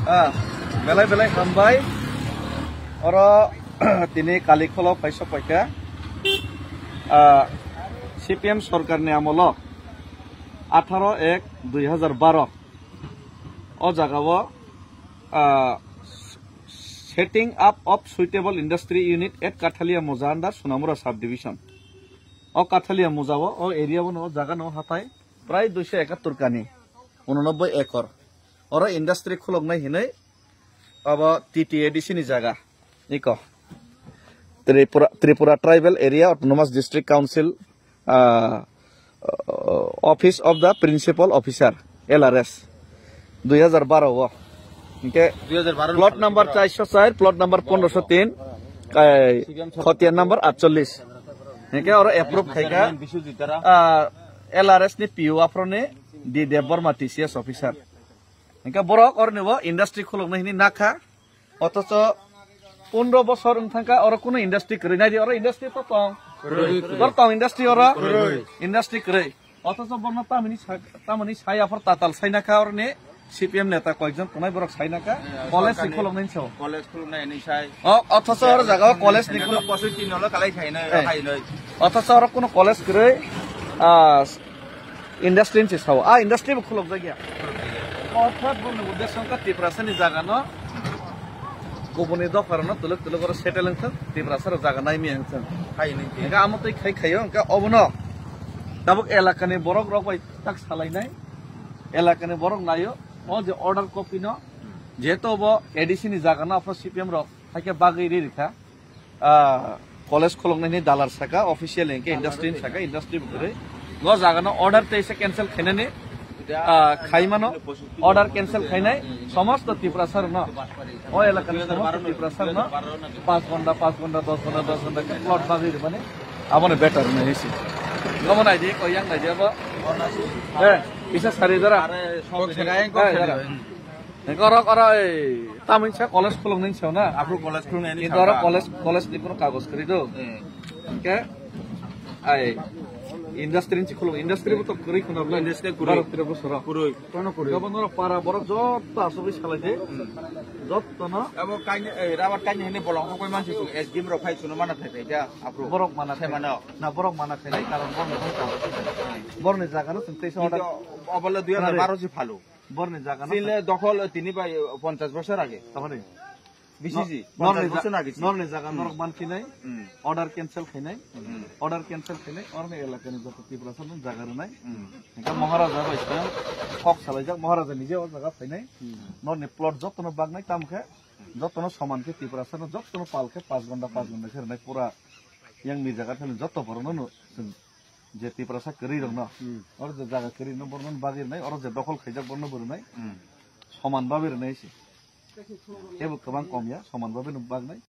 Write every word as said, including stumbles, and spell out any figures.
Ah, belai belai hambai. Oro tini kali kholo paisok paikha. Ah, C P M sorkar ni amolo atharo ek dui hazar baro o jaga o, ah, setting up of suitable industry unit at Kathalia Moja under Sonamura subdivision. O Kathalia Moja o, o area o no, o jaga no hatai prai duiso ekattor kani, unonoboi ekor. Oro industry khuloknai hinwi abo T T A D C ni jaga. Iko Tripura, Tripura Tribal Area Autonomous District Council, ah, Office of the Principal Officer, L R S, dui hazar baro o. Hinkhe dui hazar baro plot number char sho char, plot number pondro sho tin, kai khotiya number atchollis. Hinkhe oro approve khaikha, ah, L R S ni P O aphro ni D Debbarma T C S officer. Hinkhe borok oroni bo industry khuloknai hinwi nakha. Othocho pondro bosor wng thangkha, oro kuno industry kwrwi. Naidi, oro industry to tong. Kwrwi, kwrwi. Bor tong industry oro? Kwrwi. Industry kwrwi. Othocho borno tamoni sa-, tamoni sai aphor tatal sainakha oroni C P M neta koyekjon tongnai borok sainakha. Eh, college ni khuloknai hinwi sao. College khuloknai hinwi sai. O, othocho oro jaga o college ni khulok- Bosor tin olo kalai khainai, eh, khainai. Othocho oro kuno college kwrwi, ah, Industry ni se sao. Ah, industry bo khulokjak ya. Orthat boni uddesyo wngkha Tiprasa ni jaga no kubuni dopha rok no twlwk twlwk oro settle wngthok, Tiprasa rok jaga nai maya wngthok. Hai nai khe. Hingkhe amo twi khai khaio, hingkhe obono tabuk elaka ni borok rok bai tak salainai, elaka ni borok naio, o je order copy no, jehetu obo A D C ni jaga no, aphano C P M rok hai khe bagwi ri rikha. Ah, college khuloknai ni dalar saka, official hinkhe industry ni saka, industry bo kwrwi. Go jaga no order teisa cancel khainani, ah, khaimano, order cancel khainai, somosto Tiprasa rokno, o elaka ni somosto Tiprasa rokno, panch ghonta, panch ghonta, dos ghonta, dos ghonta khe plot bagwi rwmani, aboni better hinwi si. Omo naidi, koi yang naidi abo. Eh, isa sari jora. Are, sok jaga yang kok Eh, sari. Jora. Hingke oro, oro, ei, tamoni sa college khuloknai sao na? Aphuru college khuloknai hinwi Kintu oro sao na? College, college ni kuno kagoj kwrwi do. Eh. Hingke, ai, industry ni khulok, industry bo to kwrwi khuna bwle. Industry kwrwi. Baro tero bosoro. Kwrwi. Kono kwrwi. Hingke bono para borok joto asugwi salai de. Hmm. Joto no. Abo kaini, eh, rubber kaini hini bolong koi mansi S D M rok phai suno mana thai thai da, aphuru. Borok mana khai. Sai mano. Na borok mana khainai karon borok ni kagoj. Borok ni jaga no chwng teisa order. Kintu obole dui hazar baro si phalu. Borni jaga no. Chile dokhol tini bai ponchash bosor age. Tamani? Bisi ji, norni ponchash bosor age si. Norni jaga norok manphinai, hmm, order cancel khainai, hmm, order cancel khainai, orni elakani joto Tiprasa no jaga rwnai. Hmm. Hingke Maharaja bai se kok salaijak, Maharaja nije o jaga phainai. Hmm. Norni plot jotono bagnai, tamo khe jotono soman khe Tiprasa no jotono pal khe panch ghonta, panch ghonta khe rwnai pura yang ni jaga thani joto borok no no chwng je Tiprasa kwrwi rok no. Hmm. Oro je jaga kwrwi no borno bagwi rwnai, oro je dokhol khaijak borno bo rwnai. Hmm. Soman bagwi rwnai se. Tebo kwbang kom ya, soman bagwi no bagnai.